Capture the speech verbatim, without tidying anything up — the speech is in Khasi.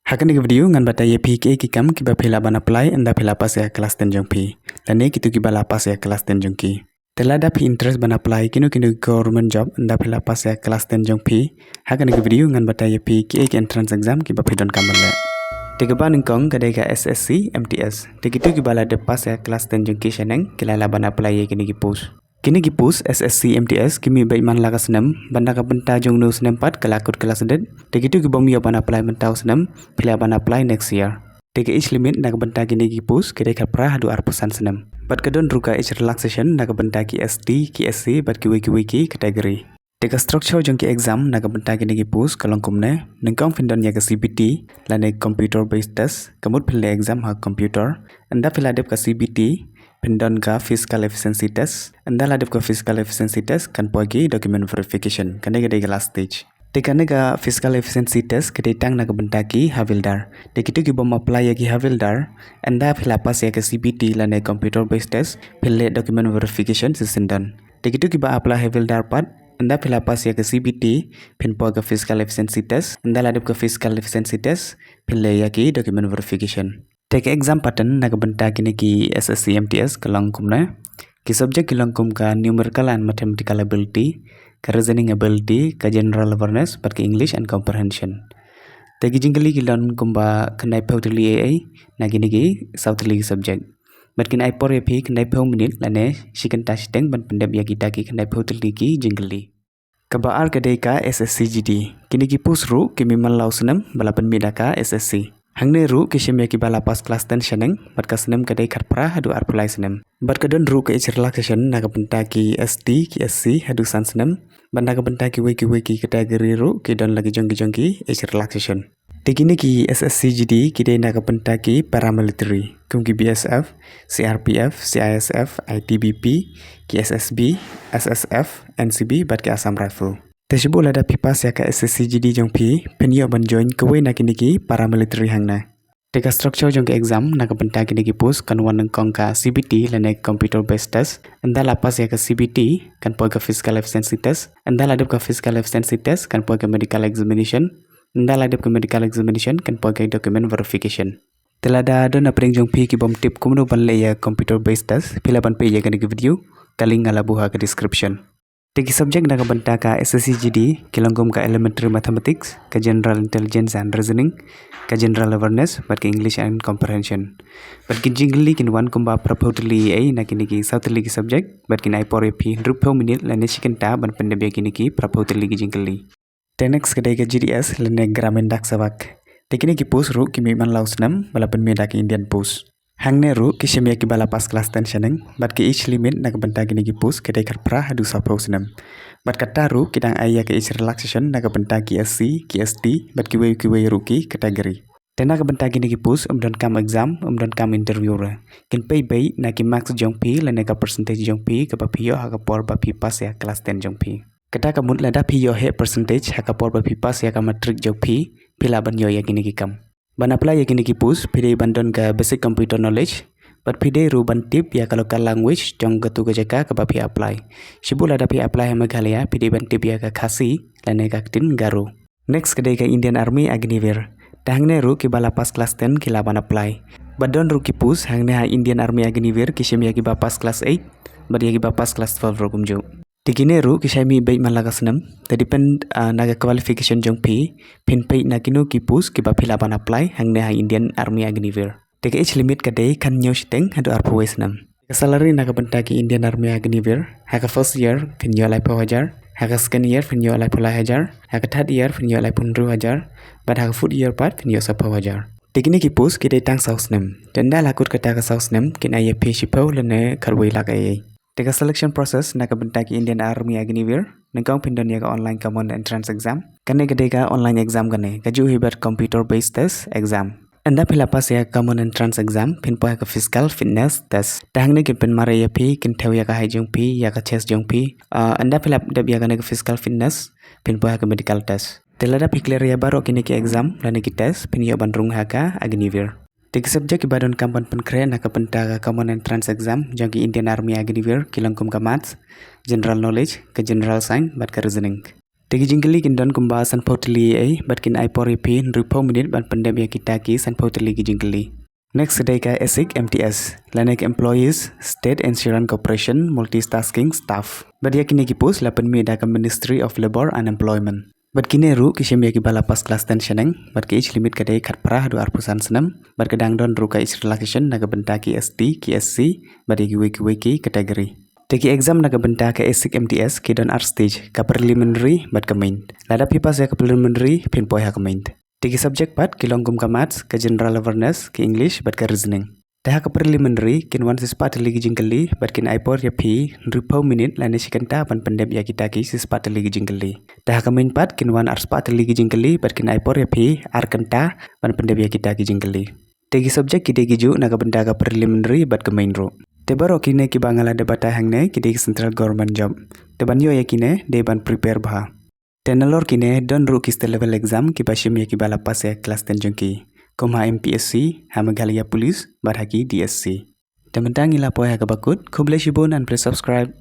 Ha kane ka video ngan batai ïa phi kiei ki kam kiba phi lah ban apply ynda phi la pass ïa ka class ten jong phi, lane kito kiba la pass ïa ka class ten jong ki. Te lada phi interest ban apply kino kino government job ynda phi la pass ïa ka class ten jong phi, ha kane ka video ngan batai ïa phi kiei ki entrance exam kiba phi donkam ban leh. Te kaba nyngkong ka dei ka S S C M T S. Te kito kiba la dep pass ïa ka class ten jong ki shaneng ki la lah ban apply ïa kine ki post. Kine ki post S S C M T S ki mih beit man la ka snem, bad na ka bynta jong une u snem pat ka la kut ka la sdit. Te kito kibym ïoh ban apply mynta u snem, phi lah ban apply next year. Te ka age limit na ka bynta kine ki post ka dei khatphra haduh arphew san snem. Bad ka don ruh ka age relaxation na ka bynta ki S T, ki S C bad kiwei kiwei ki category. Te ka structure jong ki exam na ka bynta kine ki post ka long kumne: nyngkong phin don ïa ka C B T lane computer based test, ka mut phin leh exam ha computer. Ynda phi la dep ka C B T phin don ka physical efficiency test. Ynda la dep ka physical efficiency test kan poi ki document verification. Kane ka dei ka last stage. Te kane ka physical efficiency test ka dei tang na ka bynta ki Havildar. Te kito kibym apply ïa ki Havildar, ynda phi la pass ïa ka C B T lane computer based test, phin leh document verification shisien don. Te kito kiba apply Havildar pat, ynda phi la pass ïa ka C B T phin poi ka physical efficiency test. Ynda la dep ka physical efficiency test phin leh ïa ki document verification. Te ka exam pattern na ka bynta kine ki S S C M T S ka long kumne: ki subject ki long kum ka numerical and mathematical ability, ka reasoning ability, ka general awareness bad ka English and comprehension. Te ki jingkylli ki long kumba khyndaiphew tylli ei ei na kine ki saw tylli ki subject. Bad kin ai por ïa phi khyndaiphew minit lane shi kynta shiteng ban pyndep ïa kita ki khyndaiphew tylli ki jingkylli. Kaba ar ka dei ka S S C G D. Kine ki post ruh ki mih man la u snem ba la pynmih da ka S S C. Hangne ruh ki shim ïa kiba la pass class ten shaneng, bad ka snem ka dei khatphra haduh arphew lai snem. Bad ka don ruh ka age relaxation na ka bynta ki S T, ki S C haduh san snem. Bad na ka bynta kiwei kiwei ki category ruh ki don la ki jong ki jong ki age relaxation. Te kine ki S S C G D ki dei na ka bynta ki paramilitary, kum ki B S F, C R P F, C I S F, I T B P, ki S S B, S S F, N C B bad ki Assam Rifle. Te shibun lada phi pass ïa ka S S C G D jong phi, phin ïoh ban join kawei na kine ki paramilitary hangne. Te ka structure jong ka exam na ka bynta kine ki post kan wan nyngkong ka C B T lane computer based test. Ynda la pass ïa ka C B T kan poi ka physical efficiency test. Ynda la dep ka physical efficiency test kan poi ka medical examination. Ynda la dep ka medical examination kan poi ka document verification. Te lada don na pdeng jong phi kibym tip kumno ban leh ïa computer based test, phi lah ban peit ïa kane ka video, ka link nga la buh ha ka description. Te ki subject na ka bynta ka S S C G D ki long kum ka elementary mathematics, ka general intelligence and reasoning, ka general awareness bad ka English and comprehension. Bad ki jingkylli kin wan kumba phraphew tylli ei ei na kine ki saw tylli ki subject, bad kin ai por ïa phi hynriewphew minit lane shi kynta ban pyndep ïa kine ki phraphew tylli ki jingkylli. Te next ka dei ka G D S lane Gramin Dak Sevak. Te kine ki post ruh ki mih man la u snem ba la pynmih da ka Indian Post. Hangne ruh ki shim ïa kiba la pass class ten shaneng, bad ki age limit na ka bynta kine ki post ka dei khatphra haduh sawphew snem. Bad kata ruh ki dang ai ïa ka age relaxation na ka bynta ki S C, ki S T bad kiwei kiwei ruh ki category. Te na ka bynta kine ki post ym donkam exam, ym donkam interview re. Kin peit beit na ki marks jong phi lane ka percentage jong phi kaba phi ïoh ha ka por ba phi pass ïa class ten jong phi. Kata ka mut lada phi ïoh heh percentage ha ka por ba phi pass ïa ka matric jong phi, phi lah ban ïoh ïa kine ki kam. Ban apply ïa kine ki post phi dei ban don ka basic computer knowledge, bad phi dei ruh ban tip ïa ka local language jong katu ka jaka kaba phi apply. Shibun lada phi apply ha Meghalaya phi dei ban tip ïa ka Khasi lane ka ktien Garo. Next ka dei ka Indian Army Agniveer. Te hangne ruh kiba la pass class ten ki lah ban apply. Bad don ruh ki post hangne ha Indian Army Agniveer ki shim ïa kiba pass class eight bad ïa kiba pass class twelve ruh kumjuh. Te kine ruh ki shai mih beit man la ka snem. Te depend, ah, na ka qualification jong phi, phin peit na kino ki post kiba phi lah ban apply hangne ha Indian Army Agniveer. Te ka age limit ka dei khathynñiew shiteng haduh arphew wei snem. Ka salary na ka bynta ki Indian Army Agniveer, ha ka first year phin ïoh laiphew hajar, ha ka second year phin ïoh laiphew lai hajar, ha ka third year phin ïoh laiphew hynriew hajar, bad ha ka fourth year pat phin ïoh sawphew hajar. Te kine ki post ki dei tang saw snem. Te ynda la kut kata ka saw snem kin ai ïa phi shiphew lane khatwei lak ei ei. Te ka selection process na ka bynta ki Indian Army Agniveer, nyngkong phin don ïa ka online common entrance exam. Kane ka dei ka online exam kane, kajuh hi bad computer based test exam. Ynda phi la pass ïa ka common entrance exam, phin poi ha ka physical fitness test. Te hangne kin pynmareh ïa phi, kin thew ïa ka height jong phi, ïa ka chest jong phi. Ah, ynda phi la dep ïa kane ka physical fitness, phin poi ha ka medical test. Te lada phi clear ïa baroh kine ki exam lane ki test, phin ïoh ban rung ha ka Agniveer. Te ki subject kiba donkam ban pynkhreh na ka bynta ka common entrance exam jong ki Indian Army Agniveer ki long kum ka maths, general knowledge, ka general science bad ka reasoning. Te ki jingkylli kin don kumba sanphew tylli ei, bad kin ai por ïa phi hynriewphew minit ban pyndep ïa kita ki sanphew tylli ki jingkylli. Next dei ka ASIC MTS, lane ka Employees State Insurance Corporation Multitasking Staff. Bad ïa kine ki post la pynmih da ka Ministry of Labour and Employment. Bad kine ruh ki shim ïa kiba la pass klas ten shaneng, bad ka age limit ka dei khatphra haduh arphew san snem, bad ka dang don ruh ka age relaxation na ka bynta ki ST, ki SC, bad ïa kiwei kiwei ki category. Te ki exam na ka bynta ka ASIC MTS ki don ar stage, ka preliminary bad ka main. Lada phi pass ïa ka preliminary, phin poi ha ka main. Te ki subject pat ki long kum ka maths, ka general awareness, ka English bad ka reasoning. Te ha ka preliminary kin wan shispah tylli ki jingkylli bad kin ai por ïa phi hynriewphew minit lane shi kynta ban pyndep ïa kita ki shispah tylli ki jingkylli. Te ha ka main pat kin wan arspah tylli ki jingkylli bad kin ai por ïa phi ar kynta ban pyndep ïa kita ki jingkylli. Te ki subject ki dei ki juh na ka bynta ka preliminary bad ka main ruh. Te baroh kine kiba nga la dep batai hangne ki dei ki central government job. Te ban ïoh ïa kine dei ban prepare bha. Te nalor kine don ruh ki state level exam kiba shim ïa kiba la pass ïa klas ten jong ki, kum ha MPSC, ha Meghalaya Police bad ha ki DSC. Te mynta ngi la poi ha kaba kut. Khublei shibun and please subscribe.